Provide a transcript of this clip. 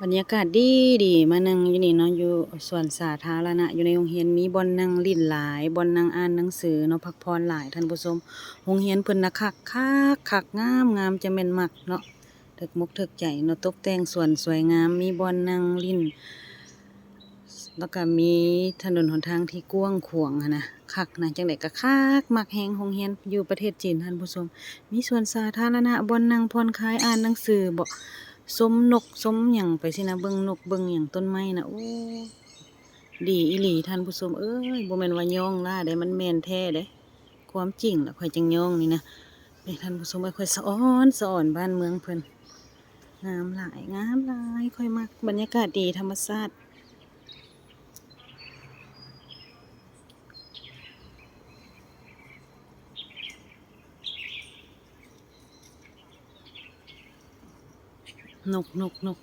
ບັນຍາກາດດີໆ ມານັ່ງຢູ່ນີ້ເນາະ ຢູ່ສວນສາທາລະນະ ຢູ່ໃນໂຮງຮຽນ ມີບ່ອນນັ່ງຫຼິ້ນຫຼາຍ ບ່ອນນັ່ງອ່ານໜັງສືເນາະ ພັກຜ່ອນຫຼາຍທ່ານຜູ້ຊົມ. ໂຮງຮຽນເພິ່ນນະຄັກຄັກໆ ງາມໆ ຈະແມ່ນມັກເນາະ ຖືກອົກຖືກໃຈເນາະ ຕົກແຕ່ງສວນສວຍງາມ ມີບ່ອນນັ່ງຫຼິ້ນ ແລ້ວກະມີຖະໜົນຫົນທາງທີ່ກວ້າງຂວາງຫັ້ນນະ ຄັກນະ ຈັ່ງໃດກະຄັກ ມັກແຮງ. ໂຮງຮຽນຢູ່ປະເທດຈີນທ່ານຜູ້ຊົມ ມີສວນສາທາລະນະ ບ່ອນນັ່ງຜ່ອນຄາຍ ອ່ານໜັງສືເບາະ ຊົມນົກຊົມຫຍັງໄປຊີ້ນະ ເບິ່ງນົກເບິ່ງຫຍັງ ຕົ້ນໄມ້ນະ ໂອ້ ດີອີ່ຫຼີທ່ານຜູ້ຊົມເອີຍ ບໍ່ແມ່ນວ່າຍ້ອງຫຼ້າເດ້ ມັນແມ່ນແທ້ເດ້ ຄວາມຈິງລະຂ້ອຍຈັ່ງຍ້ອງນີ້ນະ. ນີ້ທ່ານຜູ້ຊົມເອີຍ ຂ້ອຍສະອອນສະອອນບ້ານເມືອງເພິ່ນ ງາມຫຼາຍ ງາມຫຼາຍ ຂ້ອຍມັກ ບັນຍາກາດດີ ທຳມະຊາດ. ນົກ ນົກ ນົກ